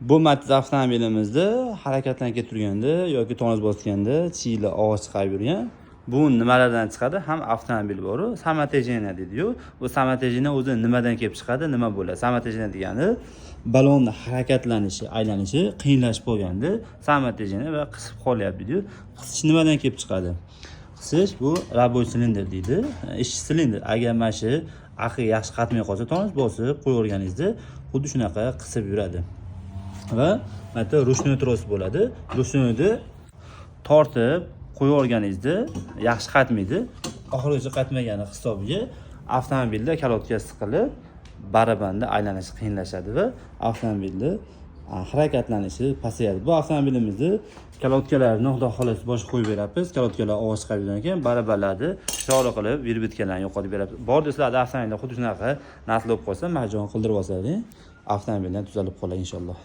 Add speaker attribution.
Speaker 1: Bu Matiz avtomobilimizda harakatlanib ketib turganda yoki tormoz bosganda chiyli ovoz chiqarib yurgan. Bu nimalardan chiqadi? Ham avtomobil boru, самотяжение deydi-yu. Bu самотяжение o'zi nimadan kelib chiqadi, nima bo'ladi? Самотяжение degani balonni harakatlanishi, aylanishi qiyinlashib qolganda самотяжение va qisib qolyapti deydi. Qisish nimadan kelib chiqadi? Qisish bu рабочий silindr deydi. Ishchi silindr. Agar mana shu axi yaxshi qatmay qolsa, tormoz bosib qo'yaverganingizda xuddi shunaqa qisib yuradi. Va mana yerda ручной трос bo'ladi. Ручной ni tortib qo'yaverganingizda yaxshi qatmaydi. Oxirigacha qatmagani hisobiga avtomobilda колодка siqilib, barabanda aylanishi qiyinlashadi va avtomobilni harakatlanishi pasayadi. Bu avtomobilimizni колодка larini, xudo xohlasa, boshqa qo'yib beramiz. Колодка lar ovoz chiqarib yurgan ekan, barabanlarni chiroyli qilib выработка larni yo'qotib beramiz. Bor sizlarda avtomobilda xuddi shunaqa narsa bo'lib qolsa, marjon qildirib olsangiz, avtomobildan tuzalib qoladi inshaalloh.